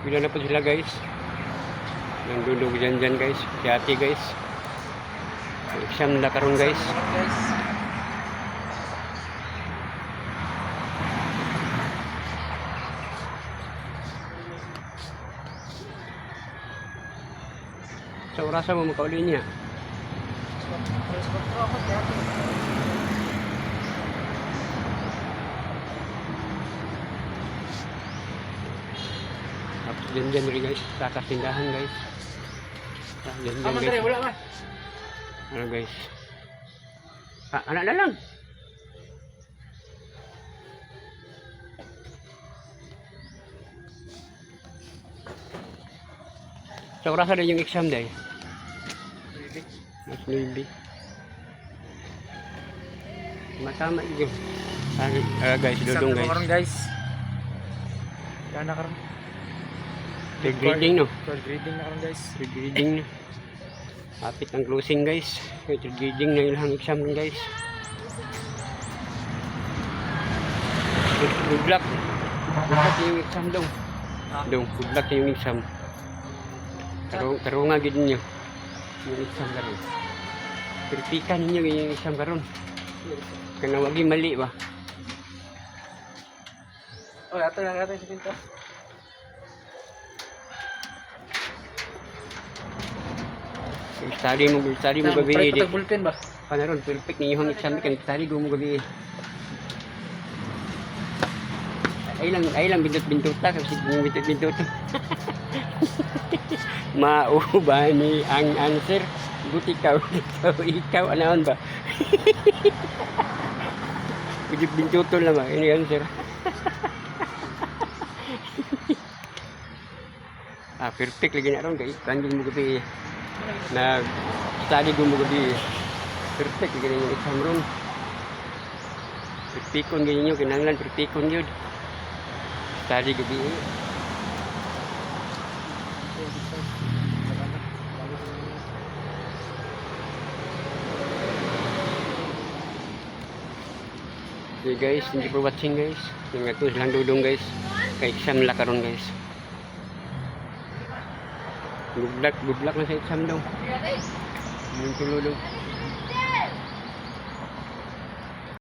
Eskwela na po sila, guys. Nandulog dyan dyan, guys. Si ate, guys. Exam na karon, guys. Guys. Sa orasa mo makauli niya? Alas 4 ako kaya. Tapos dyan dyan rin, guys. Sa kasindahan, guys. Ah, dyan dyan Ah, man guys. dere, wala man. Ano, guys? Ah, anak na lang. Sa orasa na yung exam day? Mas 9. Matama yun. Ah, ah, guys, dudong, Exam na guys. karon, guys. Kaya na karon. Third grading, no? Third grading na karon, guys. Third grading na. Kapit ang closing, guys. Third grading na ilang exam rin, guys. Good luck. Good luck yung exam daw. Ah. Dong, good luck yung exam. Karong karunga gid ninyo. Yung exam karon. Kritika ninyo yung exam karon. Kana wagi mali ba? Oh, ato na ato sa pinto. Study mo gabi di. Tag bullpen ba? Panaron perfect ninyo ang exam kan study mo gabi. Ay lang bindot-binduta kasi bindot-bindot. Mauba ni ang answer. Buti ikaw, ikaw, ikaw, anaon ba? Bindot-binduto lang ba? Ini answer. Ah, perfect lagi na ron kay kanjing mo gabi. Nag study ko mo gabi. Perfect lagi na yung exam room. Perfecon ganyan nyo, kinahanglan perfecon yun. Study gabi. Okay guys, thank you for watching, guys. Yung ito silang dudong, guys. Kay exam la karon, guys. Good luck na sa exam daw. Yung tulo daw.